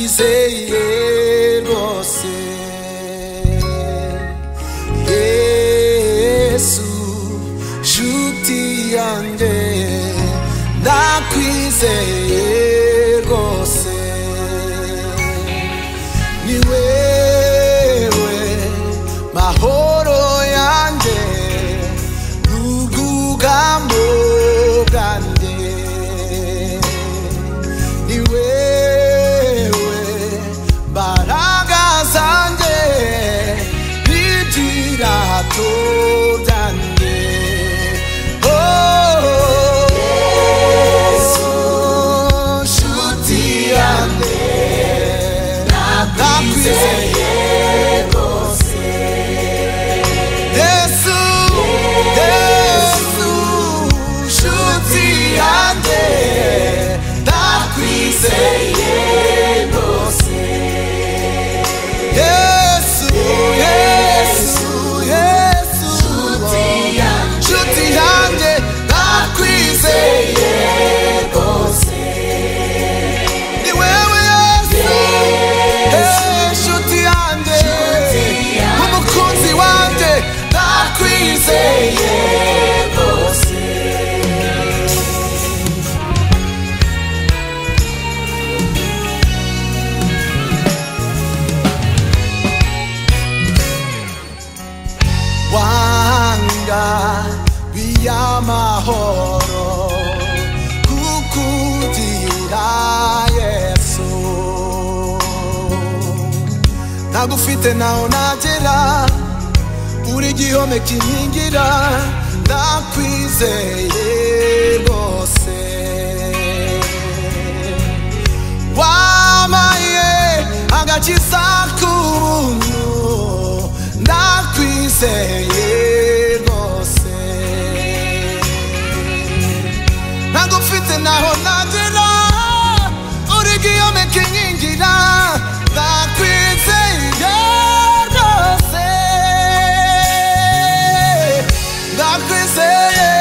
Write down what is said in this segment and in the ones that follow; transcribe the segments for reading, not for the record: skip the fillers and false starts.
Ndakwizeye rwose, Yesu nshuti yanjye, ndakwizeye rwose, ni wewe mahoro yanjye n'ubwugamo bwanjye, ni wewe mbaraga zanjye n'ibirato byanjye. Oh, Yesu nshuti yanjye, ndakwizeye rwose. Yesu, Yesu nshuti yanjye, ndakwizeye rwose. Yesu, Yesu, Yesu nshuti yanjye, ndakwizeye rwose. Ni wewe Yesu, nshuti yanjye, umukunzi wanjye, ndakwizeye rwose. Wanga biyamahoro kukugira Yesu, ntagufite naho nagera, uri igihome kinkingira, ndakwizeye rwose. Wamaye agakiza k'ubuntu, ndakwizeye rwose. Ntagufite naho nagera, uri igihome kinkingira, ndakwizeye rwose. Ndakwizeye,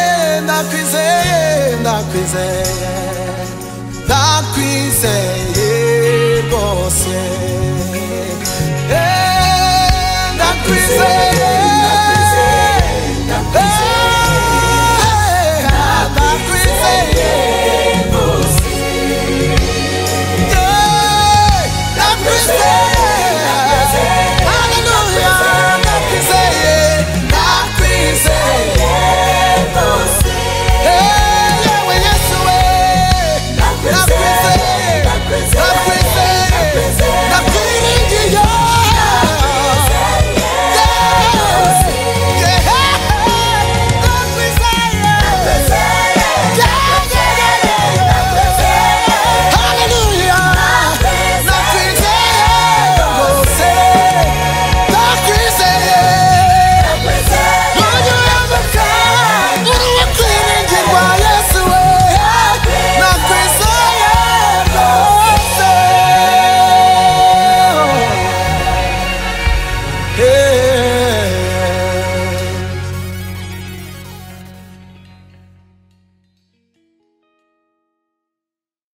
ndakwizeye, ndakwizeye, ndakwizeye rwose.